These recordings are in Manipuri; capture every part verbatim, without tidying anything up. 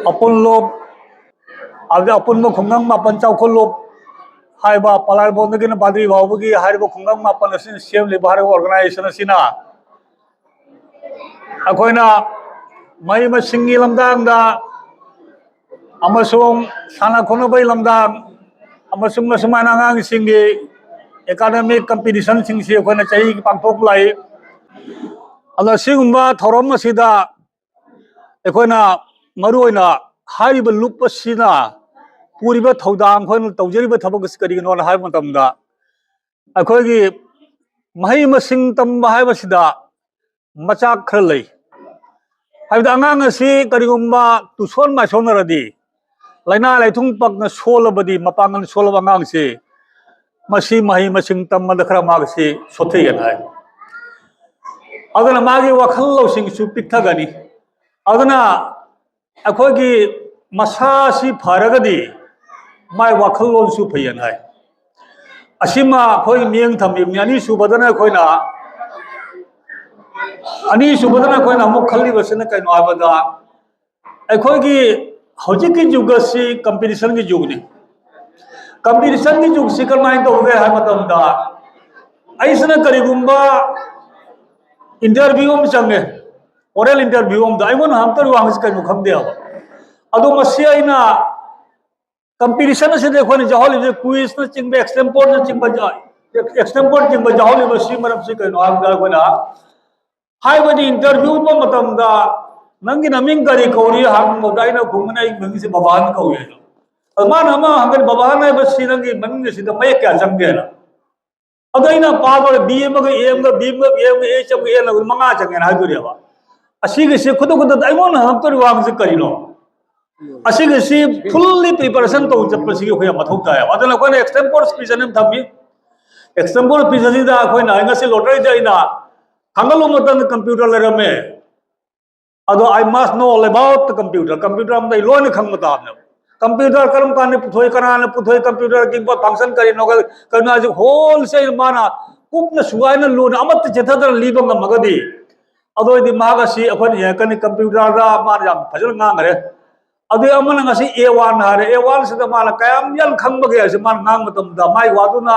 ꯑꯄꯨꯟꯂꯨꯞ, ꯑꯗꯨꯗꯤ ꯑꯄꯨꯟꯕ ꯈꯨꯡꯒꯪ ꯃꯥꯄꯟ ꯆꯥꯎꯈꯠꯂꯨꯞ ꯍꯥꯏꯕ ꯄꯂꯥꯜꯕꯣꯟꯗꯒꯤꯅ ꯕꯥꯗ꯭ꯔꯤ ꯐꯥꯎꯕꯒꯤ ꯍꯥꯏꯔꯤꯕ ꯈꯨꯡꯒꯪ ꯃꯥꯄꯟ ꯑꯁꯤꯅ ꯁꯦꯝꯂꯤꯕ ꯍꯥꯏꯔꯤꯕ organization ꯑꯁꯤꯅ ꯑꯩꯈꯣꯏꯅ ꯃꯍꯩ ꯃꯁꯤꯡꯒꯤ ꯂꯝꯗꯥꯡꯗ ꯑꯃꯁꯨꯡ ꯁꯥꯟꯅ ꯈꯣꯠꯅꯕꯒꯤ ꯂꯝꯗꯥꯡ ꯑꯃꯁꯨꯡ ꯑꯁꯨꯃꯥꯏꯅ ꯑꯉꯥꯡꯁꯤꯡꯒꯤ academic competition ꯁꯤꯡꯁꯤ ꯑꯩꯈꯣꯏꯅ ꯆꯍꯤꯒꯤ ꯄꯥꯡꯊꯣꯛꯂꯛꯏ꯫ ꯑꯗꯣ ꯁꯤꯒꯨꯝꯕ ꯊꯧꯔꯝ ꯑꯁꯤꯗ ꯑꯩꯈꯣꯏꯅ ꯃꯔꯨꯑꯣꯏꯅ ꯍꯥꯏꯔꯤꯕ ꯂꯨꯞ ꯑꯁꯤꯅ ꯄꯨꯔꯤꯕ ꯊꯧꯗꯥꯡ, ꯑꯩꯈꯣꯏꯅ ꯇꯧꯖꯔꯤꯕ ꯊꯕꯛ ꯑꯁꯤ ꯀꯔꯤꯒꯤꯅꯣꯅ ꯍꯥꯏꯕ ꯃꯇꯝꯗ, ꯑꯩꯈꯣꯏꯒꯤ ꯃꯍꯩ ꯃꯁꯤꯡ ꯇꯝꯕ ꯍꯥꯏꯕꯁꯤꯗ ꯃꯆꯥꯛ ꯈꯔ ꯂꯩ꯫ ꯍꯥꯏꯕꯗꯤ ꯑꯉꯥꯡ ꯑꯁꯤ ꯀꯔꯤꯒꯨꯝꯕ ꯇꯨꯁꯣꯟ ꯃꯥꯏꯁꯣꯟꯅꯔꯗꯤ, ꯂꯥꯏꯅꯥ ꯂꯥꯏꯊꯨꯡ ꯄꯛꯅ ꯁꯣꯜꯂꯕꯗꯤ, ꯃꯄꯥꯡꯒꯜ ꯁꯣꯜꯂꯕ ꯑꯉꯥꯡꯁꯤ, ꯃꯁꯤ ꯃꯍꯩ ꯃꯁꯤꯡ ꯇꯝꯕꯗ ꯈꯔ ꯃꯥꯒꯤꯁꯤ ꯁꯣꯊꯩꯒꯅꯤ ꯍꯥꯏ꯫ ꯑꯗꯨꯅ ꯃꯥꯒꯤ ꯋꯥꯈꯜ ꯂꯧꯁꯤꯡꯁꯨ ꯄꯤꯛꯊꯒꯅꯤ꯫ ꯑꯗꯨꯅ ꯑꯩꯈꯣꯏꯒꯤ ꯃꯁꯥꯁꯤ ꯐꯔꯒꯗꯤ ꯃꯥꯏ ꯋꯥꯈꯜꯂꯣꯟꯁꯨ ꯐꯩꯌꯦꯅ ꯍꯥꯏ꯫ ꯑꯁꯤꯃ ꯑꯩꯈꯣꯏ ꯃꯤꯠꯌꯦꯡ ꯊꯝꯃꯤꯕꯅꯤ꯫ ꯑꯅꯤꯁꯨꯕꯗꯅ ꯑꯩꯈꯣꯏꯅ, ꯑꯅꯤꯁꯨꯕꯗꯅ ꯑꯩꯈꯣꯏꯅ ꯑꯃꯨꯛ ꯈꯜꯂꯤꯕꯁꯤꯅ ꯀꯩꯅꯣ ꯍꯥꯏꯕꯗ, ꯑꯩꯈꯣꯏꯒꯤ ꯍꯧꯖꯤꯛꯀꯤ ꯖꯨꯒ ꯑꯁꯤ competition ꯒꯤ ꯖꯨꯒꯅꯤ꯫ Competition ꯒꯤ ꯖꯨꯒꯁꯤ ꯀꯔꯝꯍꯥꯏꯅ ꯇꯧꯒꯦ ꯍꯥꯏꯕ ꯃꯇꯝꯗ, ꯑꯩꯁꯤꯅ ꯀꯔꯤꯒꯨꯝꯕ interview ꯑꯃ ꯆꯪꯉꯦ, oral interview ꯑꯃꯗ ꯑꯩꯉꯣꯟꯗ ꯍꯪꯉꯛꯇꯣꯏ ꯋꯥꯍꯪꯁꯤ ꯀꯩꯅꯣ ꯈꯪꯗꯦꯕ꯫ ꯑꯗꯣ ꯃꯁꯤ ꯑꯩꯅ competition ꯑꯁꯤꯗ ꯑꯩꯈꯣꯏꯅ ꯌꯥꯎꯍꯜꯂꯤꯕꯁꯦ quiz ꯅꯆꯤꯡꯕ, extempore ꯅꯆꯤꯡꯕ, extempore ꯅꯆꯤꯡꯕ ꯌꯥꯎꯍꯜꯂꯤꯕꯁꯤ ꯃꯔꯝꯁꯤ ꯀꯩꯅꯣ ꯍꯥꯏꯕꯗ, ꯑꯩꯈꯣꯏꯅ ꯍꯥꯏꯕꯗꯤ interview ꯇꯧꯕ ꯃꯇꯝꯗ ꯅꯪꯒꯤ ꯅꯃꯤꯡ ꯀꯔꯤ ꯀꯧꯔꯤ ꯍꯪꯕꯗ ꯑꯩꯅ ꯈꯨꯝꯕꯅ ꯑꯩꯒꯤ ꯃꯃꯤꯡꯁꯦ ꯕꯕꯥꯟ ꯀꯧꯏ ꯍꯥꯏꯅ꯫ ꯑꯗ ꯃꯥꯅ ꯑꯃ ꯍꯪꯒꯅꯤ, "ꯕꯕꯥꯟ ꯍꯥꯏꯕꯁꯤ ꯅꯪꯒꯤ ꯃꯃꯤꯡ ꯑꯁꯤꯗ ꯃꯌꯦꯛ ꯀꯌꯥ ꯆꯪꯒꯦꯅ?" ꯑꯗꯣ ꯑꯩꯅ ꯄꯥꯗꯣꯔꯦ, B ꯑꯃꯒ A ꯑꯃꯒ, B ꯑꯃꯒ A ꯑꯃꯒ, H ꯑꯃꯒ L ꯑꯃꯒ ꯃꯉꯥ ꯆꯪꯉꯦꯅ ꯍꯥꯏꯗꯣꯔꯦꯕ꯫ ꯑꯁꯤꯒꯤꯁꯦ ꯈꯨꯗꯛ ꯈꯨꯗꯛꯇ ꯑꯩꯉꯣꯟꯗ ꯍꯪꯉꯛꯇꯣꯔꯤꯕ ꯋꯥꯍꯪꯁꯤ ꯀꯔꯤꯅꯣ? ꯑꯁꯤꯒꯤꯁꯤ fully preparation ꯇꯧ ꯆꯠꯄꯁꯤꯒꯤ ꯑꯩꯈꯣꯏ ꯌꯥꯝ ꯃꯊꯧ ꯇꯥꯏꯌꯦꯕ꯫ ꯑꯗꯨꯅ ꯑꯩꯈꯣꯏꯅ extempore speech ꯑꯅ ꯊꯝꯃꯤ꯫ Extempore speech ꯑꯁꯤꯗ ꯑꯩꯈꯣꯏꯅ ꯉꯁꯤ lottery ꯗ ꯑꯩꯅ ꯊꯥꯡꯒꯠꯂꯨꯕ ꯃꯇꯝꯗ computer ꯂꯩꯔꯝꯃꯦ꯫ ꯑꯗꯣ I must know all about the computer. Computer ꯑꯃꯗ ꯑꯩ ꯂꯣꯏꯅ ꯈꯪꯕ ꯇꯥꯕꯅꯦꯕ꯫ Computer ꯀꯔꯝ ꯀꯥꯟꯗ ꯄꯨꯊꯣꯛꯏ, ꯀꯅꯥꯅ ꯄꯨꯊꯣꯛꯏ, computer ꯒꯤ function ꯀꯔꯤꯅꯣ, ꯀꯔꯤꯅꯣ ꯍꯥꯏꯁꯦ wholesale ꯃꯥꯅ ꯀꯨꯞꯅ ꯁꯨꯒꯥꯏꯅ ꯂꯨꯅ ꯑꯃꯠꯇ ꯆꯤꯊꯗꯅ ꯂꯤꯕ ꯉꯝꯃꯒꯗꯤ, ꯑꯗꯨ ꯑꯣꯏꯔꯗꯤ ꯃꯍꯥꯛ ꯑꯁꯤ ꯑꯩꯈꯣꯏꯅ ꯌꯦꯡꯉꯛꯀꯅꯤ꯫ Computer ꯗ ꯃꯥꯅ ꯌꯥꯝ ꯐꯖꯅ ꯉꯥꯡꯈ꯭ꯔꯦ꯫ ꯑꯗꯨꯒꯤ ꯑꯃꯅ ꯉꯁꯤ ꯑꯦ ꯋꯥꯟ ꯍꯥꯏꯔꯦ, ꯑꯦ ꯋꯥꯟꯁꯤꯗ ꯃꯥꯅ ꯀꯌꯥꯝ ꯌꯥꯝ ꯈꯪꯕꯒꯦ ꯍꯥꯏꯁꯦ ꯃꯥꯅ ꯉꯥꯡꯕ ꯃꯇꯝꯗ ꯃꯥꯒꯤ ꯋꯥꯗꯨꯅ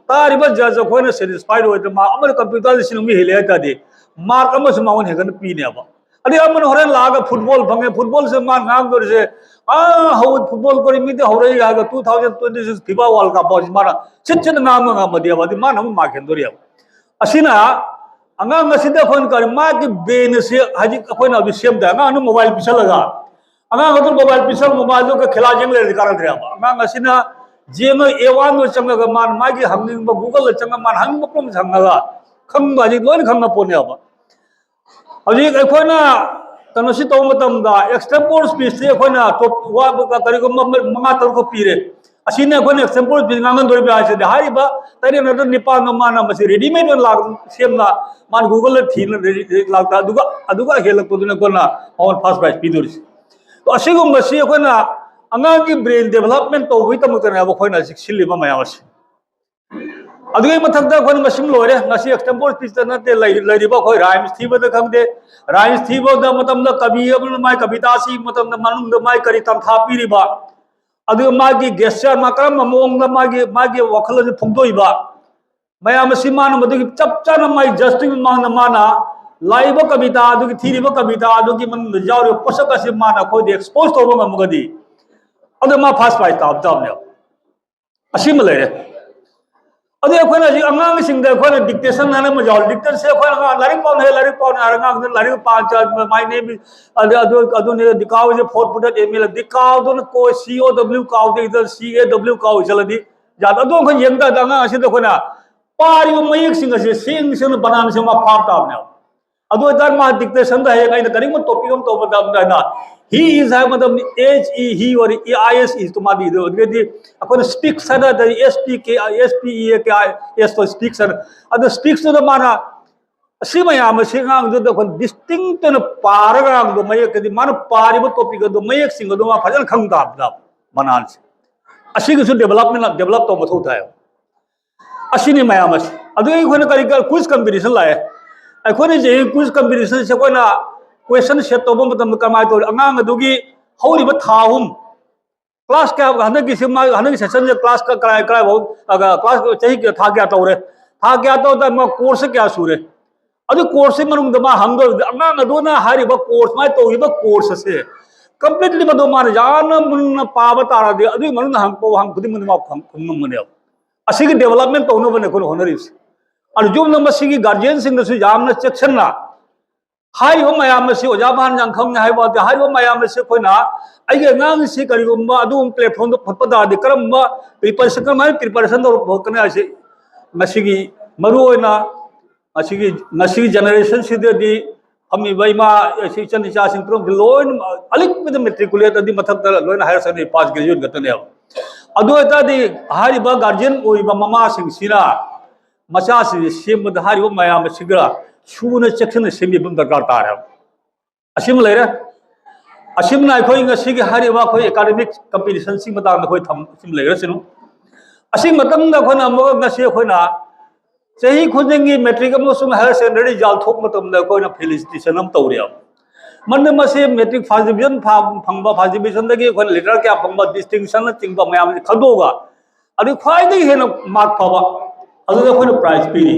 ꯇꯥꯔꯤꯕ ꯖꯖ ꯑꯩꯈꯣꯏꯅ ꯁꯦꯇꯤꯁꯐꯥꯏꯗ ꯑꯣꯏꯗꯅ ꯃꯥ ꯑꯃꯅ ꯀꯝꯄ꯭ꯌꯨꯇꯔꯗ ꯁꯤꯟꯅꯨꯡ ꯍꯦꯜꯂꯦ ꯍꯥꯏ ꯇꯥꯔꯗꯤ ꯃꯥꯔꯛ ꯑꯃꯁꯨ ꯃꯉꯣꯟꯗ ꯍꯦꯟꯒꯠꯅ ꯄꯤꯅꯦꯕ꯫ ꯑꯗꯩ ꯑꯃꯅ ꯍꯣꯔꯦꯟ ꯂꯥꯛꯑꯒ ꯐꯨꯠꯕꯣꯜ ꯐꯪꯉꯦ, ꯐꯨꯠꯕꯣꯜꯁꯦ ꯃꯥꯅ ꯉꯥꯡꯗꯣꯔꯤꯁꯦ ꯑꯥ ꯍꯧ ꯐꯨꯠꯕꯣꯜ ꯀꯣꯔꯤ ꯃꯤꯗꯤ ꯍꯧꯔꯛꯏ ꯍꯥꯏꯔꯒ two thousand twenty six FIFA world cup ꯐꯥꯎꯁꯤ ꯃꯥꯅ ꯁꯤꯠ ꯁꯤꯠꯅ ꯉꯥꯡꯕ ꯉꯝꯃꯗꯤꯕ ꯑꯗꯨ ꯃꯥꯅ ꯑꯃꯨꯛ ꯃꯥꯔꯛ ꯍꯦꯟꯗꯣꯔꯤꯕ꯫ ꯑꯁꯤꯅ ꯑꯉꯥꯡ ꯑꯁꯤꯗ ꯑꯩꯈꯣꯏꯅ ꯀꯔꯤ ꯃꯥꯒꯤ ꯕ꯭ꯔꯦꯟ ꯑꯁꯤ ꯍꯧꯖꯤꯛ ꯑꯩꯈꯣꯏꯅ ꯍꯧꯖꯤꯛ ꯁꯦꯝꯗ ꯑꯉꯥꯡꯗ ꯃꯣꯕꯥꯏꯜ ꯄꯤꯁꯜꯂꯒ ꯑꯉꯥꯡ ꯑꯗꯨ ꯃꯣꯕꯥꯏꯜ ꯄꯤꯁꯜ ꯃꯣꯕꯥꯏꯜꯗꯨꯒ ꯈꯦꯂꯥ ꯌꯦꯡ ꯂꯩꯔꯗꯤ ꯀꯥꯟꯅꯗ꯭ꯔꯦꯕ꯫ ꯑꯉꯥꯡ ꯑꯁꯤꯅ ꯖꯦꯝ ꯑꯦ ꯋꯥꯟꯗ ꯆꯪꯉꯒ ꯃꯥꯅ ꯃꯥꯒꯤ ꯍꯪꯅꯤꯡꯕ ꯒꯨꯒꯜꯗ ꯆꯪꯉꯒ ꯃꯥꯅ ꯍꯪꯅꯤꯡꯕ ꯄꯨꯝꯅꯃꯛ ꯍꯪꯉꯒ ꯈꯪꯕ ꯍꯥꯏꯗꯤ ꯂꯣꯏꯅ ꯈꯪꯉ ꯄꯣꯠꯅꯦꯕ꯫ ꯍꯧꯖꯤꯛ ꯑꯩꯈꯣꯏꯅ ꯀꯩꯅꯣꯁꯤ ꯇꯧꯕ ꯃꯇꯝꯗ ꯑꯦꯛꯁꯇꯦꯝꯄꯣꯔ ꯁ꯭ꯄꯤꯁꯁꯤ ꯑꯩꯈꯣꯏꯅ ꯇꯣꯞ ꯋꯥ ꯀꯔꯤꯒꯨꯝꯕ ꯃꯉꯥ ꯇꯔꯨꯛ ꯄꯤꯔꯦ꯫ ꯑꯁꯤꯅ ꯑꯩꯈꯣꯏꯅ ꯑꯦꯛꯁꯇꯦꯝꯄꯣꯔ ꯁ꯭ꯄꯤꯁ ꯉꯥꯡꯍꯟꯗꯣꯔꯤꯕ ꯍꯥꯏꯁꯤꯗꯤ ꯍꯥꯏꯔꯤꯕ ꯇꯔꯦꯠ ꯅꯠꯇ꯭ꯔ ꯅꯤꯄꯥꯟꯗꯣ ꯃꯥꯅ ꯃꯁꯤ ꯔꯦꯗꯤꯃꯦꯗ ꯑꯣꯏꯅ ꯂꯥꯛ ꯁꯦꯝꯅ ꯃꯥꯅ ꯒꯨꯒꯜꯗ ꯊꯤꯅ ꯂꯥꯛꯇ ꯑꯗꯨꯒ ꯑꯗꯨꯒ ꯍꯦꯜꯂꯛꯄꯗꯨꯅ ꯑꯩꯈꯣꯏꯅ ꯃꯉꯣꯟꯗ ꯐꯥꯔꯁ ꯄ꯭ꯔꯥꯏꯖ ꯄꯤꯗꯣꯔꯤꯁꯤ꯫ ꯑꯗꯣ ꯑꯁꯤꯒꯨꯝꯕꯁꯤ ꯑꯩꯈꯣꯏꯅ ꯑꯉꯥꯡꯒꯤ ꯕ꯭ꯔꯦꯟ ꯗꯦꯕꯂꯞꯃꯦꯟ ꯇꯧꯕꯒꯤꯗꯃꯛꯇꯅꯦꯕ ꯑꯩꯈꯣꯏꯅ ꯍꯧꯖꯤꯛ ꯁꯤꯜꯂꯤꯕ ꯃꯌꯥꯝ ꯑꯁꯤ꯫ ꯑꯗꯨꯒꯤ ꯃꯊꯛꯇ ꯑꯩꯈꯣꯏꯅ ꯃꯁꯤꯡ ꯂꯣꯏꯔꯦ꯫ ꯉꯁꯤ ꯑꯦꯛꯁꯇꯦꯝꯄꯣꯔ ꯁ꯭ꯄꯤꯁꯇ ꯅꯠꯇꯦ, ꯂꯩ- ꯂꯩꯔꯤꯕ ꯑꯩꯈꯣꯏ ꯔꯥꯏꯝꯁ ꯊꯤꯕꯗ ꯈꯪꯗꯦ, ꯔꯥꯏꯝꯁ ꯊꯤꯕꯗ ꯃꯇꯝꯗ ꯀꯕꯤ ꯑꯃꯅ ꯃꯥꯏ ꯀꯕꯤꯇꯥꯁꯤ ꯃꯇꯝꯗ ꯃꯅꯨꯡꯗ ꯃꯥꯏ ꯀꯔꯤ ꯇꯝꯊꯥ ꯄꯤꯔꯤꯕ, ꯑꯗꯨꯒ ꯃꯥꯒꯤ ꯒꯦꯁꯆꯔ ꯃꯥ ꯀꯔꯝꯕ ꯃꯑꯣꯡꯗ ꯃꯥꯒꯤ ꯃꯥꯒꯤ ꯋꯥꯈꯜ ꯑꯁꯤ ꯐꯣꯡꯗꯣꯛꯏꯕ ꯃꯌꯥꯝ ꯑꯁꯤ ꯃꯥꯅ ꯃꯗꯨꯒꯤ ꯆꯞ ꯆꯥꯅ ꯃꯥꯒꯤ ꯖꯁꯇꯨꯒꯤ ꯃꯃꯥꯡꯗ ꯃꯥꯅ ꯂꯥꯛꯏꯕ ꯀꯕꯤꯇꯥ ꯑꯗꯨꯒꯤ ꯊꯤꯔꯤꯕ ꯀꯕꯤꯇꯥ ꯑꯗꯨꯒꯤ ꯃꯅꯨꯡꯗ ꯌꯥꯎꯔꯤꯕ ꯄꯣꯠꯁꯛ ꯑꯁꯤ ꯃꯥꯅ ꯑꯩꯈꯣꯏꯗ ꯑꯦꯛꯁꯄꯣꯖ ꯇꯧꯕ ꯉꯝꯃꯒꯗꯤ ꯑꯗꯨ ꯃꯥ ꯐꯥꯔꯁ ꯄ꯭ꯔꯥꯏꯖ ꯇꯥꯕ ꯇꯥꯕꯅꯦꯕ꯫ ꯑꯁꯤꯃ ꯂꯩꯔꯦ꯫ ꯑꯗꯨ ꯑꯩꯈꯣꯏꯅ ꯍꯧꯖꯤꯛ ꯑꯉꯥꯡꯁꯤꯡꯗ ꯑꯩꯈꯣꯏꯅ ꯗꯤꯛꯇꯦꯁꯟ ꯍꯥꯏꯅ ꯑꯃ ꯌꯥꯎꯔꯤ꯫ ꯗꯤꯛꯇꯦꯁꯟꯁꯦ ꯑꯩꯈꯣꯏ ꯑꯉꯥꯡ ꯂꯥꯏꯔꯤꯛ ꯄꯥꯎꯅ ꯍꯦ ꯂꯥꯏꯔꯤꯛ ꯄꯥꯎꯅ ꯍꯥꯏꯔ ꯑꯉꯥꯡꯗꯨꯅ ꯂꯥꯏꯔꯤꯛ ꯄꯥ ꯆ- my name is ꯑꯗꯨ ꯑꯗꯨ ꯑꯗꯨꯅꯤ ꯗꯤꯀꯥꯎꯁꯦ ꯐꯣꯔ ꯄꯨꯗꯠ ꯑꯦꯝ ꯑꯦꯜ ꯗꯤꯀꯥꯎꯗꯨꯅ ꯀꯣ ꯁꯤ ꯑꯣ ꯗꯕ꯭ꯂꯤꯎ ꯀꯥꯎꯗꯦ ꯏꯗ ꯁꯤ ꯑꯦ ꯗꯕ꯭ꯂꯤꯎ ꯀꯥꯎ ꯏꯁꯜꯂꯗꯤ ꯌꯥꯗꯦ꯫ ꯑꯗꯨ ꯑꯩꯈꯣꯏ ꯌꯦꯡ ꯇꯥꯔꯗꯤ ꯑꯉꯥꯡ ꯑꯁꯤꯗ ꯑꯩꯈꯣꯏꯅ ꯄꯥꯔꯤꯕ ꯃꯌꯦꯛꯁꯤꯡ ꯑꯁꯦ ꯁꯦꯡ ꯁꯦꯡꯅ ꯕꯅꯥꯟ ꯁꯦꯡꯅ ꯐꯥꯕ ꯇꯥꯕꯅꯦꯕ꯫ ꯑꯗꯨ ꯑꯣꯏꯇꯥꯔꯗꯤ ꯃꯥ ꯗꯤꯛꯇꯦꯁꯟꯗ ꯍꯌꯦꯡ ꯑꯩꯅ ꯀꯔꯤꯒꯨꯝꯕ ꯇꯣꯄꯤꯛ ꯑꯃ ꯇꯧꯕ ꯃꯇꯝꯗ ꯑꯩꯅ ꯍꯤ ꯏꯁ ꯍꯥꯏꯕ ꯃꯇꯝꯗ ꯑꯦꯆ ꯏ ꯍꯤ ꯑꯣꯏꯔ ꯑꯥꯏ ꯑꯦꯁ ꯏꯁꯇꯣ ꯃꯥꯗꯤ ꯏꯗꯣ ꯑꯗꯨꯗꯤ ꯑꯩꯈꯣꯏꯅ ꯁ꯭ꯄꯤꯛꯁ ꯍꯥꯏꯅ ꯇꯥꯔꯗꯤ S P K S P E A K ꯑꯥꯏ ꯑꯦꯁꯇꯣ ꯁ꯭ꯄꯤꯛꯁ ꯍꯥꯏꯅ꯫ ꯑꯗꯣ ꯁ꯭ꯄꯤꯛꯁꯇꯨꯗ ꯃꯥꯅ ꯑꯁꯤ ꯃꯌꯥꯝ ꯑꯁꯤ ꯑꯉꯥꯡꯗꯨꯗ ꯑꯩꯈꯣꯏ ꯗꯤꯁꯇꯤꯡꯛ ꯑꯣꯏꯅ ꯄꯥꯔꯒ ꯑꯉꯥꯡꯗꯣ ꯃꯌꯦꯛ ꯍꯥꯏꯗꯤ ꯃꯥꯅ ꯄꯥꯔꯤꯕ ꯇꯣꯄꯤꯛ ꯑꯗꯣ ꯃꯌꯦꯛꯁꯤꯡ ꯑꯗꯣ ꯃꯥ ꯐꯖꯅ ꯈꯪ ꯇꯥꯕꯗ ꯃꯅꯥꯟꯁꯦ ꯑꯁꯤꯒꯤꯁꯨ ꯗꯦꯕꯂꯞꯃꯦꯟ ꯗꯦꯕꯂꯞ ꯇꯧꯕ ꯃꯊꯧ ꯇꯥꯏ꯫ ꯑꯁꯤꯅꯤ ꯃꯌꯥꯝ ꯑꯁꯤ꯫ ꯑꯗꯨ ꯑꯩꯈꯣꯏꯅ ꯀꯔꯤ ꯀꯔꯤ ꯀ꯭ꯋꯤꯖ ꯀꯝꯄꯤꯇꯤꯁꯟ ꯂꯥꯛꯑꯦ꯫ ꯑꯩꯈꯣꯏꯅ ꯍꯧꯖꯤꯛ ꯀ꯭ꯋꯤꯖ ꯀꯝꯄꯤꯇꯤꯁꯟꯁꯦ ꯑꯩꯈꯣꯏꯅ ꯀ꯭ꯋꯦꯁꯟ ꯁꯦꯠ ꯇꯧꯕ ꯃꯇꯝꯗ ꯀꯃꯥꯏꯅ ꯇꯧꯔꯤ? ꯑꯉꯥꯡ ꯑꯗꯨꯒꯤ ꯍꯧꯔꯤꯕ ꯊꯥ ꯑꯍꯨꯝ, ꯀ꯭ꯂꯥꯁ ꯀꯌꯥ, ꯍꯟꯗꯛꯀꯤꯁꯤ ꯃꯥ, ꯍꯟꯗꯛꯀꯤ ꯁꯦꯁꯟꯁꯦ ꯀ꯭ꯂꯥꯁ ꯀ-, ꯀꯔꯥꯏ, ꯀꯔꯥꯏꯐꯥꯎ, ꯑ, ꯀ꯭ꯂꯥꯁ ꯆꯍꯤ ꯀꯌꯥ, ꯊꯥ ꯀꯌꯥ ꯇꯧꯔꯦ? ꯊꯥ ꯀꯌꯥ ꯇꯧꯗ ꯃꯥ ꯀꯣꯔꯁꯁꯦ ꯀꯌꯥ ꯁꯨꯔꯦ? ꯑꯗꯨ ꯀꯣꯔꯁꯁꯤ ꯃꯅꯨꯡꯗ ꯃꯥ ꯍꯪꯗꯧꯔꯤꯕꯗꯤ ꯑꯉꯥꯡ ꯑꯗꯨꯅ ꯍꯥꯏꯔꯤꯕ ꯀꯣꯔꯁ, ꯃꯥꯏ ꯇꯧꯔꯤꯕ ꯀꯣꯔꯁ ꯑꯁꯦ ꯀꯝꯄ꯭ꯂꯤꯠꯂꯤ ꯃꯗꯨ ꯃꯥꯅ ꯌꯥꯝꯅ ꯃꯨꯟꯅ ꯄꯥꯕ ꯇꯥꯔꯗꯤ ꯑꯗꯨꯒꯤ ꯃꯅꯨꯡꯗ ꯍꯪꯉꯛꯄ ꯋꯥꯍꯪ ꯈꯨꯗꯤꯡꯃꯛ ꯃꯥ ꯈꯪ-, ꯈꯪꯉꯝꯒꯅꯦꯕ꯫ ꯑꯁꯤꯒꯤ ꯗꯦꯕꯂꯞꯃꯦꯟ ꯇꯧꯅꯕꯅꯦ ꯑꯩꯈꯣꯏꯅ ꯍꯣꯠꯅꯔꯤꯕꯁꯦ꯫ ꯑꯗꯨ ꯆꯨꯝꯅ ꯃꯁꯤꯒꯤ ꯒꯥꯔꯖꯤꯌꯟꯁꯤꯡꯗꯁꯨ ꯌꯥꯝꯅ ꯆꯦꯛꯁꯤꯟꯅ ꯍꯥꯏꯔꯤꯕ ꯃꯌꯥꯝ ꯑꯁꯤ ꯑꯣꯖꯥ ꯃꯍꯥꯟ ꯌꯥꯝ ꯈꯪꯅ ꯍꯥꯏꯕ ꯋꯥꯗꯤ, ꯍꯥꯏꯔꯤꯕ ꯃꯌꯥꯝ ꯑꯁꯤ ꯑꯩꯈꯣꯏꯅ ꯑꯩꯒꯤ ꯑꯉꯥꯡꯁꯤ ꯀꯔꯤꯒꯨꯝꯕ ꯑꯗꯨꯒꯨꯝꯕ ꯄ꯭ꯂꯦꯠꯐꯣꯝꯗ ꯄꯨꯈꯠꯄ ꯇꯥꯔꯗꯤ ꯀꯔꯝꯕ ꯄ꯭ꯔꯤꯄꯦꯔꯦꯁꯟ, ꯀꯔꯝꯍꯥꯏꯅ ꯄ꯭ꯔꯤꯄꯦꯔꯦꯁꯟ ꯇꯧꯔꯛꯀꯅꯤ ꯍꯥꯏꯁꯤ ꯉꯁꯤꯒꯤ ꯃꯔꯨꯑꯣꯏꯅ ꯉꯁꯤꯒꯤ, ꯉꯁꯤꯒꯤ ꯖꯦꯅꯦꯔꯦꯁꯟꯁꯤꯗꯗꯤ ꯐꯝꯃꯤꯕ ꯏꯃꯥ, ꯏꯆꯟ ꯏꯆꯥꯁꯤꯡ ꯄꯨꯝꯅꯃꯛꯁꯤ ꯂꯣꯏꯅ ꯑꯂꯤꯛꯄꯗ ꯃꯦꯇ꯭ꯔꯤꯀꯨꯂꯦꯠ ꯑꯗꯤ ꯃꯊꯛꯇ ꯂꯣꯏꯅ ꯍꯥꯏꯌꯔ ꯁꯦꯀꯦꯟꯗꯔꯤ ꯄꯥꯁ ꯒ꯭ꯔꯦꯖꯨꯑꯦꯠ ꯈꯛꯇꯅꯦꯕ꯫ ꯑꯗꯨ ꯑꯣꯏꯇꯥꯔꯗꯤ ꯍꯥꯏꯔꯤꯕ ꯒꯥꯔꯖꯤꯌꯟ ꯑꯣꯏꯔꯤꯕ ꯃꯃꯥꯁꯤꯡꯁꯤꯅ ꯃꯆꯥꯁꯤꯡꯁꯤ ꯁꯦꯝꯕꯗ ꯍꯥꯏꯔꯤꯕ ꯃꯌꯥꯝ ꯑꯁꯤꯒ ꯁꯨꯅ ꯆꯦꯛꯁꯤꯟꯅ ꯁꯦꯝꯕꯤꯕ ꯑꯃ ꯗꯔꯀꯥꯔ ꯇꯥꯔꯦꯕ꯫ ꯑꯁꯤꯃ ꯂꯩꯔꯦ꯫ ꯑꯁꯤꯃꯅ ꯑꯩꯈꯣꯏ ꯉꯁꯤꯒꯤ ꯍꯥꯏꯔꯤꯕ ꯑꯩꯈꯣꯏ ꯑꯦꯀꯥꯗꯃꯤꯛ ꯀꯝꯄꯤꯇꯤꯁꯟꯁꯤꯒꯤ ꯃꯇꯥꯡꯗ ꯑꯩꯈꯣꯏ ꯊꯝ-, ꯑꯁꯤꯃ ꯂꯩꯈ꯭ꯔꯁꯤꯅꯨ꯫ ꯑꯁꯤꯒꯤ ꯃꯇꯝꯗ ꯑꯩꯈꯣꯏꯅ ꯑꯃꯨꯛ ꯉꯁꯤ ꯑꯩꯈꯣꯏꯅ ꯆꯍꯤ ꯈꯨꯗꯤꯡꯒꯤ ꯃꯦꯇ꯭ꯔꯤꯛ ꯑꯃꯁꯨꯡ ꯍꯥꯌꯔ ꯁꯦꯀꯦꯟꯗꯔꯤ ꯔꯤꯖꯜ ꯊꯣꯛꯄ ꯃꯇꯝꯗ ꯑꯩꯈꯣꯏꯅ ꯐꯦꯂꯤꯁꯤꯇꯦꯁꯟ ꯑꯃ ꯇꯧꯔꯦꯕ꯫ ꯃꯔꯝꯗꯤ ꯃꯁꯤ ꯃꯦꯇ꯭ꯔꯤꯛ ꯐꯥꯔꯁ ꯗꯤꯕꯤꯖꯟ ꯐꯪꯕ, ꯐꯥꯔꯁ ꯗꯤꯕꯤꯖꯟꯗꯒꯤ ꯑꯩꯈꯣꯏꯅ ꯂꯦꯇꯔ ꯀꯌꯥ ꯐꯪꯕ, ꯗꯤꯁꯇꯤꯡꯁꯟꯅꯆꯤꯡꯕ ꯃꯌꯥꯝꯁꯤ ꯈꯟꯗꯣꯛꯑꯒ ꯑꯗꯨ ꯈ꯭ꯋꯥꯏꯗꯒꯤ ꯍꯦꯟꯅ ꯃꯥꯔꯛ ꯐꯕ ꯑꯗꯨꯗ ꯑꯩꯈꯣꯏꯅ ꯄ꯭ꯔꯥꯏꯖ ꯄꯤꯔꯤ꯫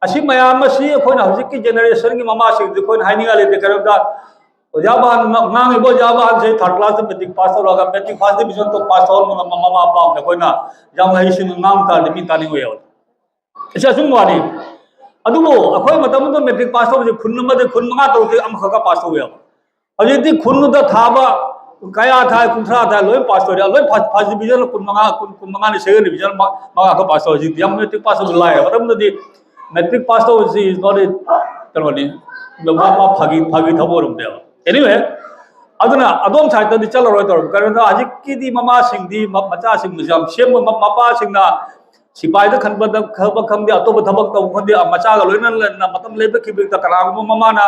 ꯑꯁꯤ ꯃꯌꯥꯝ ꯑꯁꯤ ꯑꯩꯈꯣꯏꯅ ꯍꯧꯖꯤꯛꯀꯤ ꯖꯦꯅꯦꯔꯦꯁꯟꯒꯤ ꯃꯃꯥꯁꯤꯡꯗ ꯑꯩꯈꯣꯏꯅ ꯍꯥꯏꯅꯤꯡꯉꯥꯏ ꯂꯩꯇꯦ꯫ ꯀꯔꯤꯒꯨꯝꯕꯗ ꯑꯣꯖꯥ ꯃꯍꯥꯟ ꯉꯥꯡꯉꯤꯕ ꯑꯣꯖꯥ ꯃꯍꯥꯟꯁꯦ ꯊꯥꯔꯠ ꯀ꯭ꯂꯥꯁꯇ ꯃꯦꯇ꯭ꯔꯤꯛ ꯄꯥꯁ ꯇꯧꯔꯒ ꯃꯦꯇ꯭ꯔꯤꯛ ꯐꯥꯔꯁ ꯗꯤꯕꯤꯖꯟꯗ ꯄꯥꯁ ꯇꯧꯍꯟꯕ ꯉꯝꯕ ꯃꯃꯥ ꯃꯄꯥ ꯑꯃꯗ ꯑꯩꯈꯣꯏꯅ ꯌꯥꯝ ꯍꯩꯁꯤꯡꯅ ꯉꯥꯡ ꯇꯥꯔꯗꯤ ꯃꯤ ꯇꯥꯅꯤꯡꯉꯣꯏ꯫ ꯑꯁꯤ ꯑꯆꯨꯝꯕ ꯋꯥꯅꯤ꯫ ꯑꯗꯨꯕꯨ ꯑꯩꯈꯣꯏ ꯃꯇꯝꯗꯨꯗ ꯃꯦꯇ꯭ꯔꯤꯛ ꯄꯥꯁ ꯇꯧꯕꯁꯦ ꯈꯨꯟ ꯑꯃꯗ ꯈꯨꯟ ꯃꯉꯥ ꯇꯔꯨꯛꯇꯒꯤ ꯑꯃꯈꯛꯀ ꯄꯥꯁ ꯇꯧꯕ ꯌꯥꯕ꯫ ꯍꯧꯖꯤꯛꯇꯤ ꯈꯨꯟꯗꯨꯗ ꯊꯥꯕ ꯀꯌꯥ ꯊꯥꯏ, ꯀꯨꯟꯊ꯭ꯔꯥ ꯊꯥꯏ, ꯂꯣꯏ ꯄꯥꯁ ꯇꯧꯔꯦ꯫ ꯂꯣꯏ ꯐꯥꯔꯁ, ꯐꯥꯔꯁ ꯗꯤꯕꯤꯖꯟ ꯀꯨꯟ ꯃꯉꯥ, ꯀꯨꯟ, ꯀꯨꯟ ꯃꯉꯥꯅꯤ, ꯁꯦꯀꯦꯟ ꯗꯤꯕꯤꯖꯟ ꯃ-, ꯃꯉꯥ ꯈꯛ ꯄꯥꯁ ꯇꯧꯔꯦ꯫ ꯍꯧꯖꯤꯛꯇꯤ ꯌꯥꯝ ꯃꯦꯇ꯭ꯔꯤꯛ ꯄꯥꯁ ꯇꯧꯕ ꯂꯥꯏꯔꯦ꯫ ꯃꯇꯝꯗꯨꯗꯗꯤ ꯃꯦꯇ꯭ꯔꯤꯛ ꯄꯥꯁ ꯇꯧꯕꯁꯤ is not a, ꯀꯩꯅꯣꯅꯤ, ꯃꯥ, ꯃꯥ ꯐꯥꯒꯤ, ꯐꯥꯒꯤ ꯊꯕꯛ ꯑꯣꯏꯔꯝꯗꯦꯕ꯫ Anyway, ꯑꯗꯨꯅ ꯑꯗꯣꯝ ꯁꯥꯏꯠꯇꯗꯤ ꯆꯠꯂꯔꯣꯏ ꯇꯧꯔꯕ꯫ ꯀꯔꯤꯒꯤꯅꯣꯗ ꯍꯧꯖꯤꯛꯀꯤꯗꯤ ꯃꯃꯥꯁꯤꯡꯗꯤ ꯃ-, ꯃꯆꯥꯁꯤꯡꯕꯨꯁꯨ ꯌꯥꯝ ꯁꯦꯝꯕ ꯃ-, ꯃꯄꯥꯁꯤꯡꯅ ꯁꯤꯐꯥꯏꯗ ꯈꯟꯕꯗ ꯈꯟꯕ ꯈꯪꯗꯦ, ꯑꯇꯣꯞꯄ ꯊꯕꯛ ꯇꯧꯕ ꯈꯪꯗꯦ, ꯃꯆꯥꯒ ꯂꯣꯏꯅꯅ ꯃꯇꯝ ꯂꯦꯞꯄ ꯈꯤꯕꯗ ꯀꯅꯥꯒꯨꯝꯕ ꯃꯃꯥꯅ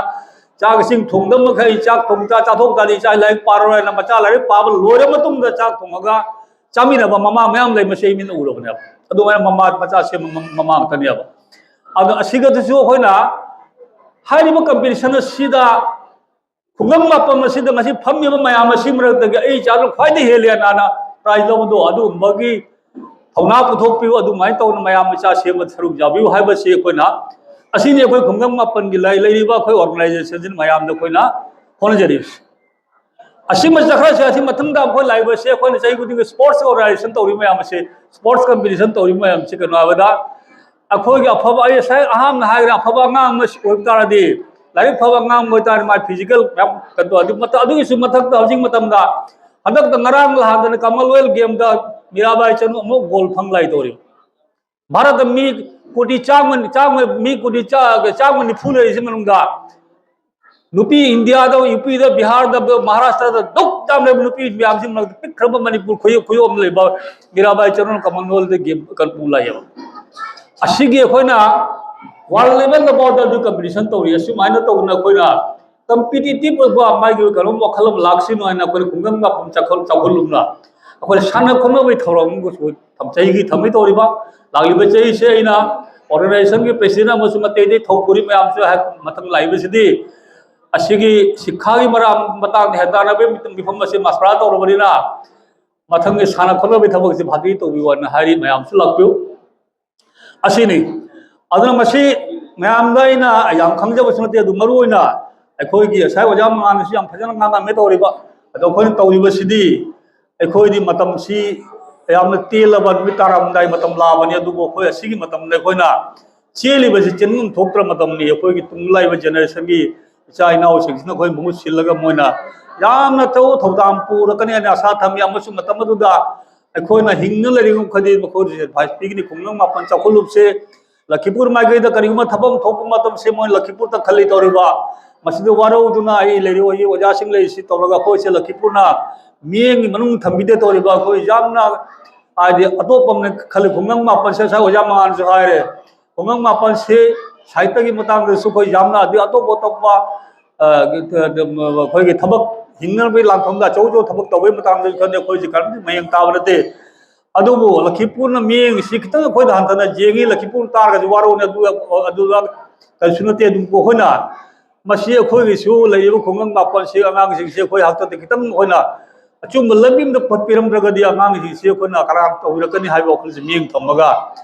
ꯆꯥꯛ ꯏꯁꯤꯡ ꯊꯣꯡꯗꯕ ꯃꯈꯩ ꯆꯥꯛ ꯊꯣꯡ ꯆꯥ ꯆꯥꯊꯣꯛ ꯇꯥꯔꯗꯤ ꯏꯆꯥ ꯂꯥꯏꯔꯤꯛ ꯄꯥꯔꯔꯣꯏꯅ ꯃꯆꯥ ꯂꯥꯏꯔꯤꯛ ꯄꯥꯕ ꯂꯣꯏꯔ ꯃꯇꯨꯡꯗ ꯆꯥꯛ ꯊꯣꯡꯉꯒ ꯆꯥꯃꯤꯟꯅꯕ ꯃꯃꯥ ꯃꯌꯥꯝ ꯂꯩ꯫ ꯃꯁꯤ ꯑꯩ ꯃꯤꯠꯅ ꯎꯔꯕꯅꯦꯕ꯫ ꯑꯗꯨꯃꯥꯏꯅ ꯃꯃꯥ ꯃꯆꯥ ꯁꯦꯝꯕ ꯃ-, ꯃꯃꯥ ꯉꯥꯛꯇꯅꯦꯕ꯫ ꯑꯗꯣ ꯑꯁꯤꯒꯗꯁꯨ ꯑꯩꯈꯣꯏꯅ ꯍꯥꯏꯔꯤꯕ ꯀꯝꯄꯤꯇꯤꯁꯟ ꯑꯁꯤꯗ ꯈꯨꯡꯒꯪ ꯃꯥꯄꯟ ꯑꯁꯤꯗ ꯉꯁꯤ ꯐꯝꯃꯤꯕ ꯃꯌꯥꯝ ꯑꯁꯤ ꯃꯔꯛꯇꯒꯤ ꯑꯩ ꯏꯆꯥꯗꯨ ꯈ꯭ꯋꯥꯏꯗꯒꯤ ꯍꯦꯜꯂꯦ ꯍꯥꯏꯅ prize ꯂꯧꯕꯗꯣ, ꯑꯗꯨꯒꯨꯝꯕꯒꯤ ꯊꯧꯅꯥ ꯄꯨꯊꯣꯛꯄꯤꯌꯨ꯫ ꯑꯗꯨꯃꯥꯏꯅ ꯇꯧꯅ ꯃꯌꯥꯝ ꯏꯆꯥ ꯁꯦꯝꯕ ꯁꯔꯨꯛ ꯌꯥꯕꯤꯌꯨ ꯍꯥꯏꯕꯁꯤ ꯑꯩꯈꯣꯏꯅ, ꯑꯁꯤꯅꯤ ꯑꯩꯈꯣꯏ ꯈꯨꯡꯒꯪ ꯃꯥꯄꯟꯒꯤ ꯂꯩ-, ꯂꯩꯔꯤꯕ ꯑꯩꯈꯣꯏ organization ꯁꯤꯅ ꯃꯌꯥꯝꯗ ꯑꯩꯈꯣꯏꯅ ꯍꯣꯠꯅꯖꯔꯤꯕꯁꯤ꯫ ꯑꯁꯤꯃ ꯆꯠꯈ꯭ꯔꯁꯦ꯫ ꯑꯁꯤ ꯃꯊꯪꯗ ꯑꯩꯈꯣꯏ ꯂꯥꯛꯏꯕꯁꯦ ꯑꯩꯈꯣꯏꯅ ꯆꯍꯤ ꯈꯨꯗꯤꯡꯒꯤ sports organization ꯇꯧꯔꯤꯕ ꯃꯌꯥꯝ ꯑꯁꯤ, sports competition ꯇꯧꯔꯤꯕ ꯃꯌꯥꯝꯁꯤ ꯀꯩꯅꯣ ꯍꯥꯏꯕꯗ, ꯑꯩꯈꯣꯏꯒꯤ ꯑꯐꯕ, ꯑꯩ ꯉꯁꯥꯏ ꯑꯍꯥꯟꯕ ꯍꯥꯏꯈ꯭ꯔꯦ, ꯑꯐꯕ ꯑꯉꯥꯡ ꯑꯃ ꯑꯣꯏꯕ ꯇꯥꯔꯗꯤ, ꯂꯥꯏꯔꯤꯛ ꯐꯕ ꯑꯉꯥꯡ ꯑꯃ ꯑꯣꯏꯕ ꯇꯥꯔꯗꯤ, ꯃꯥꯒꯤ physical ꯃꯌꯥꯝ ꯀꯩꯅꯣ ꯇꯧꯔꯗꯤ, ꯃꯊ-, ꯑꯗꯨꯒꯤꯁꯨ ꯃꯊꯛꯇ ꯍꯧꯖꯤꯛ ꯃꯇꯝꯗ, ꯍꯟꯗꯛꯇ ꯉꯔꯥꯡ ꯅꯍꯥꯟꯗꯅ Commonwealth Game ꯗ ꯃꯤꯔꯥꯕꯥꯏ ꯆꯅꯨ ꯑꯃꯨꯛ gold ꯐꯪ ꯂꯥꯏ ꯇꯧꯔꯤ꯫ ꯚꯥꯔꯠꯇ ꯃꯤ ꯀꯣꯇꯤ ꯆꯥꯝꯃ, ꯆꯥꯝꯃ, ꯃꯤ ꯀꯣꯇꯤ ꯆꯥ-, ꯆꯥꯝꯃ ꯅꯤꯐꯨ ꯂꯩꯔꯤꯁꯤ ꯃꯅꯨꯡꯗ, ꯅꯨꯄꯤ ꯏꯟꯗꯤꯌꯥꯗ, UP ꯗ, ꯕꯤꯍꯥꯔꯗ, ꯃꯍꯥꯔꯥꯁꯇ꯭ꯔꯗ ꯗꯨꯛ ꯌꯥꯝ ꯂꯩꯕ ꯅꯨꯄꯤ ꯃꯌꯥꯝꯁꯤ ꯃꯔꯛꯇ ꯄꯤꯛꯈ꯭ꯔꯕ ꯃꯅꯤꯄꯨꯔ ꯈꯨꯌꯣ-, ꯈꯨꯌꯣꯝ ꯂꯩꯕ ꯃꯤꯔꯥꯕꯥꯏ ꯆꯅꯨꯅ Commonwealth ꯗ game ꯀꯟꯄꯨ ꯂꯥꯛꯑꯦꯕ꯫ ꯑꯁꯤꯒꯤ ꯑꯩꯈꯣꯏꯅ world level ꯗ ꯐꯥꯎꯗ ꯑꯗꯨ competition ꯇꯧꯔꯤ꯫ ꯑꯁꯨꯃꯥꯏꯅ ꯇꯧꯗꯅ ꯑꯩꯈꯣꯏꯅ competitive ꯑꯣꯏꯕ ꯃꯥꯒꯤ ꯀꯩꯅꯣꯝ ꯋꯥꯈꯜ ꯑꯃ ꯂꯥꯛꯁꯤꯅꯨ ꯍꯥꯏꯅ ꯑꯩꯈꯣꯏꯅ ꯈꯨꯡꯒꯪ ꯃꯥꯄꯟ ꯆꯥꯎꯈꯠ-, ꯆꯥꯎꯈꯠꯂꯨꯝꯅ ꯑꯩꯈꯣꯏꯅ ꯁꯥꯟꯅ ꯈꯣꯠꯅꯕꯒꯤ ꯊꯧꯔꯝ ꯑꯃꯁꯨ ꯊꯝ-, ꯆꯍꯤꯒꯤ ꯊꯝꯃꯤ ꯇꯧꯔꯤꯕ꯫ ꯂꯥꯛꯂꯤꯕ ꯆꯍꯤꯁꯦ ꯑꯩꯅ organization ꯒꯤ president ꯑꯃꯁꯨꯡ ꯑꯇꯩ ꯑꯇꯩ ꯊꯧꯄꯨꯔꯤ ꯃꯌꯥꯝꯁꯨ ꯍꯥꯏ-, ꯃꯊꯪ ꯂꯥꯛꯏꯕꯁꯤꯗꯤ ꯑꯁꯤꯒꯤ ꯁꯤꯛꯈꯥꯒꯤ ꯃꯔꯥ-, ꯃꯇꯥꯡꯗ ꯍꯦꯟꯗꯥꯟꯅꯕꯒꯤ ꯃꯤꯐꯝ ꯑꯁꯤ ꯃꯁꯥꯂꯥ ꯇꯧꯔꯕꯅꯤꯅ, ꯃꯊꯪꯒꯤ ꯁꯥꯟꯅ ꯈꯣꯠꯅꯕꯒꯤ ꯊꯕꯛꯁꯤ ꯐꯖꯅ ꯇꯧꯕꯤꯌꯨ ꯍꯥꯏꯅ ꯍꯥꯏꯔꯤ꯫ ꯃꯌꯥꯝꯁꯨ ꯂꯥꯛꯄꯤꯌꯨ꯫ ꯑꯁꯤꯅꯤ꯫ ꯑꯗꯨꯅ ꯃꯁꯤ ꯃꯌꯥꯝꯗ ꯑꯩꯅ ꯌꯥꯝ ꯈꯪꯖꯕꯁꯨ ꯅꯠꯇꯦ, ꯑꯗꯨ ꯃꯔꯨ ꯑꯣꯏꯅ ꯑꯩꯈꯣꯏꯒꯤ ꯉꯁꯥꯏ ꯑꯣꯖꯥ ꯃꯉꯥꯜꯅꯁꯨ ꯌꯥꯝ ꯐꯖꯅ ꯉꯥꯡꯉꯝꯃꯦ ꯇꯧꯔꯤꯕ, ꯑꯗꯣ ꯑꯩꯈꯣꯏꯅ ꯇꯧꯔꯤꯕꯁꯤꯗꯤ ꯑꯩꯈꯣꯏꯗꯤ ꯃꯇꯝꯁꯤ ꯌꯥꯝꯅ ꯇꯦꯜꯂꯕ, ꯅꯨꯃꯤꯠ ꯇꯥꯔꯝꯗꯥꯏ ꯃꯇꯝ ꯂꯥꯛꯑꯕꯅꯤ, ꯑꯗꯨꯕꯨ ꯑꯩꯈꯣꯏ ꯑꯁꯤꯒꯤ ꯃꯇꯝꯗ ꯑꯩꯈꯣꯏꯅ ꯆꯦꯜꯂꯤꯕꯁꯤ ꯆꯦꯟꯐꯝ ꯊꯣꯛꯇ꯭ꯔ ꯃꯇꯝꯅꯤ꯫ ꯑꯩꯈꯣꯏꯒꯤ ꯇꯨꯡ ꯂꯥꯛꯏꯕ generation ꯒꯤ ꯏꯆꯥ ꯏꯅꯥꯎꯁꯤꯡꯁꯤꯅ ꯑꯩꯈꯣꯏ ꯃꯍꯨꯠ ꯁꯤꯜꯂꯒ ꯃꯣꯏꯅ ꯌꯥꯝꯅ ꯊꯧ ꯊꯧꯗꯥꯡ ꯄꯨꯔꯛꯀꯅꯤ ꯍꯥꯏꯅ ꯑꯁꯥ ꯊꯝꯃꯤ꯫ ꯑꯃꯁꯨꯡ ꯃꯇꯝ ꯑꯗꯨꯗ ꯑꯩꯈꯣꯏꯅ ꯍꯤꯡꯅ ꯂꯩꯔꯤꯉꯩ ꯈꯨꯗꯤꯡ ꯃꯈꯣꯏꯗꯁꯨ advice ꯄꯤꯒꯅꯤ꯫ ꯈꯨꯡꯒꯪ ꯃꯥꯄꯟ ꯆꯥꯎꯈꯠꯂꯨꯕꯁꯦ, ꯂꯈꯤꯄꯨꯔ ꯃꯥꯏꯀꯩꯗ ꯀꯔꯤꯒꯨꯝꯕ ꯊꯕꯛ ꯑꯃ ꯊꯣꯛꯄ ꯃꯇꯝꯁꯦ ꯃꯣꯏ ꯂꯈꯤꯄꯨꯔꯗ ꯈꯜꯂꯤ ꯇꯧꯔꯤꯕ, ꯃꯁꯤꯗ ꯋꯥꯔꯧꯗꯨꯅ ꯑꯩ ꯂꯩꯔꯤꯕ ꯑꯣꯖꯥꯁꯤꯡ ꯂꯩꯔꯤꯁꯤ ꯇꯧꯔꯒ ꯑꯩꯈꯣꯏꯁꯦ ꯂꯈꯤꯄꯨꯔꯅ ꯃꯤꯠꯌꯦꯡꯒꯤ ꯃꯅꯨꯡ ꯊꯝꯕꯤꯗꯦ ꯇꯧꯔꯤꯕ꯫ ꯑꯩꯈꯣꯏ ꯌꯥꯝꯅ ꯍꯥꯏꯗꯤ ꯑꯇꯣꯞꯄ ꯑꯃꯅ ꯈꯜꯂꯤ꯫ ꯈꯨꯡꯒꯪ ꯃꯥꯄꯟꯁꯦ ꯉꯁꯥꯏ ꯑꯣꯖꯥ ꯃꯉꯥꯜꯅꯁꯨ ꯍꯥꯏꯔꯦ, ꯈꯨꯡꯒꯪ ꯃꯥꯄꯟꯁꯦ ꯁꯥꯍꯤꯇ꯭ꯌꯒꯤ ꯃꯇꯥꯡꯗꯁꯨ ꯑꯩꯈꯣꯏ ꯌꯥꯝꯅ ꯑꯗꯩ ꯑꯇꯣꯞ ꯑꯇꯣꯞꯄ, ꯑ, ꯑꯩꯈꯣꯏꯒꯤ ꯊꯕꯛ ꯍꯤꯡꯅꯕꯒꯤ ꯂꯥꯟꯐꯝꯗ ꯑꯆꯧ ꯑꯆꯧꯕ ꯊꯕꯛ ꯇꯧꯕꯒꯤ ꯃꯇꯥꯡꯗꯁꯨ ꯈꯪꯗꯦ, ꯑꯩꯈꯣꯏꯁꯦ ꯀꯔꯤꯝꯇ ꯃꯌꯦꯡ ꯇꯥꯕ ꯅꯠꯇꯦ꯫ ꯑꯗꯨꯕꯨ ꯂꯈꯤꯄꯨꯔꯅ ꯃꯤꯠꯌꯦꯡꯁꯤ ꯈꯤꯇꯪ ꯑꯩꯈꯣꯏꯗ ꯍꯟꯊꯅ ꯌꯦꯡꯉꯤ꯫ ꯂꯈꯤꯄꯨꯔ ꯇꯥꯔꯒꯁꯨ ꯋꯥꯔꯧꯅꯦ, ꯑꯗꯨ, ꯑꯗꯨꯗ ꯀꯔꯤꯁꯨ ꯅꯠꯇꯦ꯫ ꯑꯗꯨꯕꯨ ꯑꯩꯈꯣꯏꯅ ꯃꯁꯤ ꯑꯩꯈꯣꯏꯒꯤꯁꯨ ꯂꯩꯔꯤꯕ ꯈꯨꯡꯒꯪ ꯃꯥꯄꯟꯁꯤ, ꯑꯉꯥꯡꯁꯤꯡꯁꯤ ꯑꯩꯈꯣꯏ ꯍꯥꯛꯇꯛꯇ ꯈꯤꯇꯪ ꯑꯩꯈꯣꯏꯅ ꯑꯆꯨꯝꯕ ꯂꯝꯕꯤ ꯑꯃꯗ ꯄꯨꯈꯠꯄꯤꯔꯝꯗ꯭ꯔꯒꯗꯤ ꯑꯉꯥꯡꯁꯤꯡꯁꯤ ꯑꯩꯈꯣꯏꯅ ꯀꯔꯝ ꯇꯧꯕꯤꯔꯛꯀꯅꯤ ꯍꯥꯏꯕ ꯋꯥꯈꯜꯁꯤ ꯃꯤꯠꯌꯦꯡ ꯊꯝꯃꯒ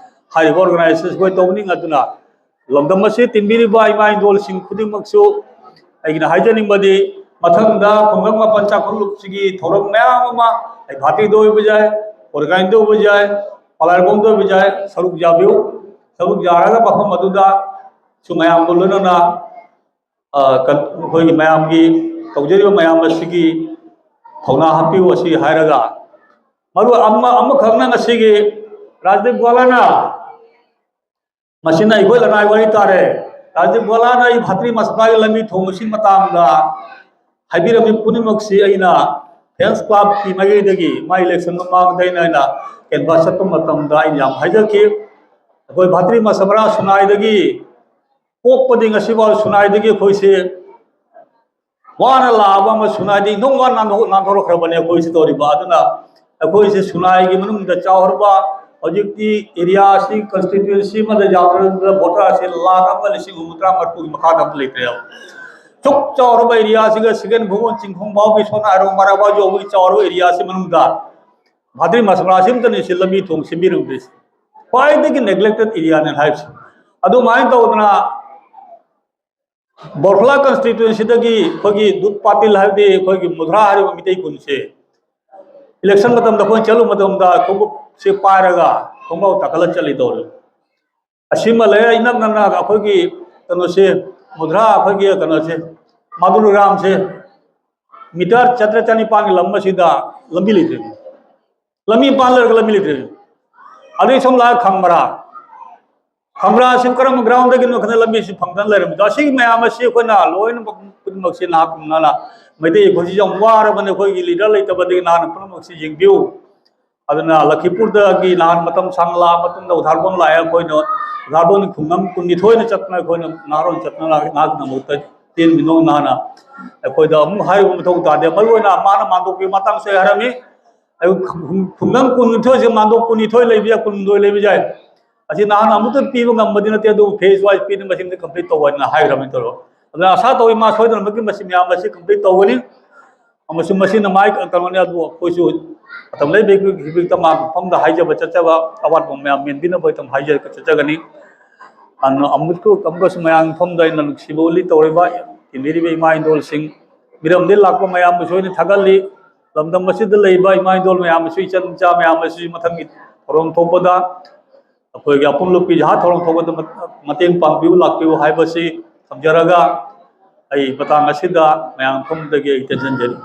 ꯍꯥꯏꯔꯤꯕ organization ꯑꯩꯈꯣꯏ ꯇꯧꯅꯤꯡ ꯑꯗꯨꯅ ꯂꯝꯗꯝ ꯑꯁꯤ ꯇꯤꯟꯕꯤꯔꯤꯕ ꯏꯃꯥ ꯏꯟꯗꯣꯜꯁꯤꯡ ꯈꯨꯗꯤꯡꯃꯛꯁꯨ ꯑꯩꯒꯤꯅ ꯍꯥꯏꯖꯅꯤꯡꯕꯗꯤ ꯃꯊꯪꯗ ꯈꯨꯡꯒꯪ ꯃꯥꯄꯟ ꯆꯥꯎꯈꯠꯂꯛꯄꯁꯤꯒꯤ ꯊꯧꯔꯝ ꯃꯌꯥꯝ ꯑꯃ ꯑꯩ ꯚꯥꯇꯤꯗ ꯑꯣꯏꯕ ꯌꯥꯏ, ꯑꯣꯔꯒꯥꯏꯟꯗ ꯑꯣꯏꯕ ꯌꯥꯏ, ꯄꯂꯥꯏꯔꯕꯣꯝꯗ ꯑꯣꯏꯕ ꯌꯥꯏ, ꯁꯔꯨꯛ ꯌꯥꯕꯤꯌꯨ꯫ ꯁꯔꯨꯛ ꯌꯥꯔꯒ ꯃꯐꯝ ꯑꯗꯨꯗ ꯁꯨ ꯃꯌꯥꯝꯒ ꯂꯣꯏꯅꯅ ꯑ, ꯀ-, ꯑꯩꯈꯣꯏꯒꯤ ꯃꯌꯥꯝꯒꯤ ꯇꯧꯖꯔꯤꯕ ꯃꯌꯥꯝ ꯑꯁꯤꯒꯤ ꯊꯧꯅꯥ ꯍꯥꯞꯄꯤꯌꯨ ꯑꯁꯤ ꯍꯥꯏꯔꯒ ꯃꯔꯨ ꯑꯃ, ꯑꯃꯈꯛꯅ ꯉꯁꯤꯒꯤ ꯔꯥꯖꯗꯤꯞ ꯒꯣꯂꯥꯅ ꯃꯁꯤꯅ ꯑꯩꯈꯣꯏ ꯂꯅꯥꯏ ꯋꯥꯔꯤ ꯇꯥꯔꯦ꯫ ꯔꯥꯖꯗꯤꯞ ꯒꯣꯂꯥꯅ ꯑꯩ ꯚꯥꯇ꯭ꯔꯤ ꯃꯁꯂꯥꯒꯤ ꯂꯝꯕꯤ ꯊꯣꯡꯕꯁꯤ ꯃꯇꯥꯡꯗ ꯍꯥꯏꯕꯤꯔꯝꯃꯤ ꯄꯨꯝꯅꯃꯛꯁꯤ ꯑꯩꯅ ꯐꯦꯟꯁ ꯀ꯭ꯂꯕꯀꯤ ꯃꯥꯏꯀꯩꯗꯒꯤ ꯃꯥ ꯏꯂꯦꯛꯁꯟ ꯃꯃꯥꯡꯗ ꯑꯩꯅ, ꯑꯩꯅ ꯀꯦꯟꯚꯥꯁ ꯆꯠꯄ ꯃꯇꯝꯗ ꯑꯩꯅ ꯌꯥꯝ ꯍꯥꯏꯖꯈꯤ꯫ ꯑꯩꯈꯣꯏ ꯚꯥꯇ꯭ꯔꯤ ꯃꯁꯂꯥ ꯁꯨꯅꯥꯏꯗꯒꯤ ꯄꯣꯛꯄꯗꯤ ꯉꯁꯤꯐꯥꯎ ꯁꯨꯅꯥꯏꯗꯒꯤ ꯑꯩꯈꯣꯏꯁꯦ ꯋꯥꯅ ꯂꯥꯛꯑꯕ ꯑꯃ ꯁꯨꯅꯥꯏꯗꯤ ꯏꯟꯊꯣꯛ ꯋꯥꯅ ꯅꯥꯟꯊꯣꯛ-, ꯅꯥꯟꯊꯣꯔꯛꯈ꯭ꯔꯕꯅꯦ ꯑꯩꯈꯣꯏꯁꯤ ꯇꯧꯔꯤꯕ꯫ ꯑꯗꯨꯅ ꯑꯩꯈꯣꯏꯁꯦ ꯁꯨꯅꯥꯏꯒꯤ ꯃꯅꯨꯡꯗ ꯆꯥꯎꯔꯕ ꯍꯧꯖꯤꯛꯇꯤ area ꯑꯁꯤ constituency ꯑꯃꯗ ꯌꯥꯝꯗ꯭ꯔꯕꯗ voter ꯑꯁꯤ ꯂꯥꯈ ꯑꯃ ꯂꯤꯁꯤꯡ ꯍꯨꯝꯐꯨꯇꯔꯥ ꯃꯔꯤꯐꯨꯒꯤ ꯃꯈꯥꯗ ꯑꯃ ꯂꯩꯇ꯭ꯔꯦꯕ꯫ ꯁꯨꯛ ꯆꯥꯎꯔꯕ area ꯑꯁꯤꯒ ꯁꯤꯒꯦꯟ ꯐꯨꯕꯣꯟ ꯆꯤꯡꯈꯣꯡ ꯐꯥꯎꯒꯤ ꯁꯣꯅꯥꯏꯔꯣ ꯃꯔꯥꯕꯥ ꯌꯧꯕꯒꯤ ꯆꯥꯎꯔꯕ area ꯑꯁꯤ ꯃꯅꯨꯡꯗ ꯚꯥꯇ꯭ꯔꯤ ꯃꯁꯂꯥ ꯑꯁꯤꯝꯇꯅꯤ ꯁꯤ ꯂꯝꯕꯤ ꯊꯣꯡ ꯁꯦꯝꯕꯤꯔꯝꯗ꯭ꯔꯤꯁꯦ꯫ ꯈ꯭ꯋꯥꯏꯗꯒꯤ neglected areaꯅꯦ ꯍꯥꯏꯕꯁꯦ꯫ ꯑꯗꯨꯃꯥꯏꯅ ꯇꯧꯗꯅ ꯕꯣꯔꯐꯂꯥ constituencyꯗꯒꯤ ꯑꯩꯈꯣꯏꯒꯤ ꯗꯨꯠ ꯄꯥꯇꯤꯜ ꯍꯥꯏꯕꯗꯤ ꯑꯩꯈꯣꯏꯒꯤ ꯃꯨꯙ꯭ꯔꯥ ꯍꯥꯏꯔꯤꯕ ꯃꯤꯇꯩ ꯈꯨꯟꯁꯦ election ꯃꯇꯝꯗ ꯑꯩꯈꯣꯏꯅ ꯆꯠꯂꯨꯕ ꯃꯇꯝꯗ ꯈꯣꯡꯎꯞꯁꯦ ꯄꯥꯏꯔꯒ ꯈꯣꯡꯒ꯭ꯔꯥꯎ ꯇꯥꯈꯠꯂ ꯆꯠꯂꯤ ꯇꯧꯔꯦ꯫ ꯑꯁꯤꯃ ꯂꯩꯔꯦ, ꯏꯅꯛ ꯅꯛꯅ ꯑꯩꯈꯣꯏꯒꯤ ꯀꯩꯅꯣꯁꯦ, ꯃꯨꯙ꯭ꯔꯥ ꯑꯩꯈꯣꯏꯒꯤ ꯀꯩꯅꯣꯁꯦ, ꯃꯥꯗꯨꯔꯒ꯭ꯔꯥꯝꯁꯦ meter ꯆꯥꯇ꯭ꯔꯦꯠ ꯆꯥꯅꯤꯄꯥꯟꯒꯤ ꯂꯝ ꯑꯁꯤꯗ ꯂꯝꯕꯤ ꯂꯩꯇ꯭ꯔꯦ꯫ ꯂꯝꯕꯤ ꯃꯄꯥꯟ ꯂꯩꯔꯒ ꯂꯝꯕꯤ ꯂꯩꯇ꯭ꯔꯦ꯫ ꯑꯗꯩ ꯁꯣꯝ ꯂꯥꯛꯑ ꯈꯝꯕ꯭ꯔꯥ, ꯈꯝꯕ꯭ꯔꯥꯁꯤ ꯀꯔꯝꯕ groundꯗꯒꯤꯅꯣ ꯈꯪꯗꯦ ꯂꯝꯕꯤꯁꯤ ꯐꯪꯗꯅ ꯂꯩꯔꯝꯃꯤꯗꯣ꯫ ꯑꯁꯤꯒꯤ ꯃꯌꯥꯝ ꯑꯁꯤ ꯑꯩꯈꯣꯏꯅ ꯂꯣꯏꯅꯃꯛ ꯈꯨꯗꯤꯡꯃꯛꯁꯤ ꯅꯍꯥꯛ ꯀꯨꯝꯅꯅ ꯃꯩꯇꯩ ꯑꯩꯈꯣꯏꯁꯤ ꯌꯥꯝ ꯋꯥꯔꯕꯅꯤ꯫ ꯑꯩꯈꯣꯏꯒꯤ leader ꯂꯩꯇꯕꯗꯒꯤ ꯅꯍꯥꯛꯅ ꯄꯨꯝꯅꯃꯛꯁꯤ ꯌꯦꯡꯕꯤꯌꯨ꯫ ꯑꯗꯨꯅ ꯂꯈꯤꯄꯨꯔꯗꯒꯤ ꯅꯍꯥꯟ ꯃꯇꯝ ꯁꯥꯡꯅ ꯂꯥꯛꯑ ꯃꯇꯨꯡꯗ ꯎꯗꯥꯔꯕꯣꯟ ꯂꯥꯛꯑꯦ꯫ ꯑꯩꯈꯣꯏꯅ ꯎꯗꯥꯔꯕꯣꯟ ꯈꯨꯡꯒꯪ ꯀꯨꯟꯅꯤꯊꯣꯏꯅ ꯆꯠꯇꯅ ꯑꯩꯈꯣꯏꯅ ꯅꯍꯥꯔꯣꯟ ꯆꯠꯇꯅ ꯂꯥꯛꯑꯦ꯫ ꯅꯍꯥꯛꯀꯤꯗꯃꯛꯇ ꯇꯦꯟ ꯃꯤꯅꯣ ꯅꯍꯥꯟꯅ ꯑꯩꯈꯣꯏꯗ ꯑꯃꯨꯛ ꯍꯥꯏꯔꯨꯕ ꯃꯊꯧ ꯇꯥꯗꯦ꯫ ꯃꯔꯨꯑꯣꯏꯅ ꯃꯥꯅ ꯃꯥꯟꯗꯣꯞꯀꯤ ꯃꯇꯥꯡꯁꯨ ꯑꯩ ꯍꯥꯏꯔꯝꯃꯤ꯫ ꯑꯩ ꯈꯨꯡꯒꯪ ꯀꯨꯟꯅꯤꯊꯣꯏꯁꯦ ꯃꯥꯟꯗꯣꯞ ꯀꯨꯟꯅꯤꯊꯣꯏ ꯂꯩꯕ ꯌꯥꯏ, ꯀꯨꯟꯍꯨꯝꯗꯣꯏ ꯂꯩꯕ ꯌꯥꯏ꯫ ꯑꯁꯤ ꯅꯍꯥꯟ ꯑꯃꯨꯛꯇ ꯄꯤꯕ ꯉꯝꯕꯗꯤ ꯅꯠꯇꯦ, ꯑꯗꯨꯕꯨ phase wise ꯄꯤꯅ ꯃꯁꯤꯡꯗꯤ complete ꯇꯧꯕ ꯍꯥꯏꯅ ꯍꯥꯏꯈ꯭ꯔꯕꯅꯤ ꯇꯧꯔꯣ꯫ ꯑꯗꯨꯅ ꯑꯁꯥ ꯇꯧꯏ ꯃꯥ ꯁꯣꯏꯗꯅꯃꯛꯀꯤ ꯃꯁꯤ ꯃꯌꯥꯝ ꯑꯁꯤ complete ꯇꯧꯒꯅꯤ꯫ ꯑꯃꯁꯨꯡ ꯃꯁꯤꯅ ꯃꯥꯏ ꯀꯩꯅꯣꯅꯤ, ꯑꯗꯨꯕꯨ ꯑꯩꯈꯣꯏꯁꯨ ꯃꯇꯝ ꯂꯩꯕꯒꯤ ꯍꯧꯖꯤꯛꯇ ꯃꯥ ꯃꯐꯝꯗ ꯍꯥꯏꯖꯕ ꯆꯠꯆꯕ ꯑꯋꯥꯠꯄ ꯃꯌꯥꯝ ꯃꯦꯟꯕꯤꯅꯕ ꯑꯗꯨꯝ ꯍꯥꯏꯖꯔꯒ ꯆꯠꯆꯒꯅꯤ꯫ ꯑꯗꯨꯅ ꯑꯃꯨꯛꯁꯨ, ꯑꯃꯨꯛꯀꯁꯨ ꯃꯌꯥꯝꯒꯤ ꯃꯐꯝꯗ ꯑꯩꯅ ꯅꯨꯡꯁꯤꯕ ꯎꯠꯂꯤ ꯇꯧꯔꯤꯕ, ꯇꯤꯟꯕꯤꯔꯤꯕ ꯏꯃꯥ ꯏꯟꯗꯣꯜꯁꯤꯡ, ꯃꯤꯔꯝꯗꯒꯤ ꯂꯥꯛꯄ ꯃꯌꯥꯝꯕꯨꯁꯨ ꯑꯩꯅ ꯊꯥꯒꯠꯂꯤ꯫ ꯂꯝꯗꯝ ꯑꯁꯤꯗ ꯂꯩꯕ ꯏꯃꯥ ꯏꯟꯗꯣꯜ ꯃꯌꯥꯝ ꯑꯁꯤ, ꯏꯆꯟ ꯏꯆꯥ ꯃꯌꯥꯝ ꯑꯁꯤ ꯃꯊꯪꯒꯤ ꯊꯧꯔꯝ ꯊꯣꯛꯄꯗ ꯑꯩꯈꯣꯏꯒꯤ ꯑꯄꯨꯟ ꯂꯨꯞꯀꯤ ꯖꯍꯥ ꯊꯧꯔꯝ ꯊꯣꯛꯄꯗ ꯃꯇꯦꯡ ꯄꯥꯡꯕꯤꯌꯨ, ꯂꯥꯛꯄꯤꯌꯨ ꯍꯥꯏꯕꯁꯤ ꯊꯝꯖꯔꯒ, ꯑꯩ ꯃꯇꯥꯡ ꯑꯁꯤꯗ ꯃꯌꯥꯝ ꯃꯐꯝꯗꯒꯤ ꯑꯩ ꯇꯦꯟꯖꯟꯖꯔꯤ꯫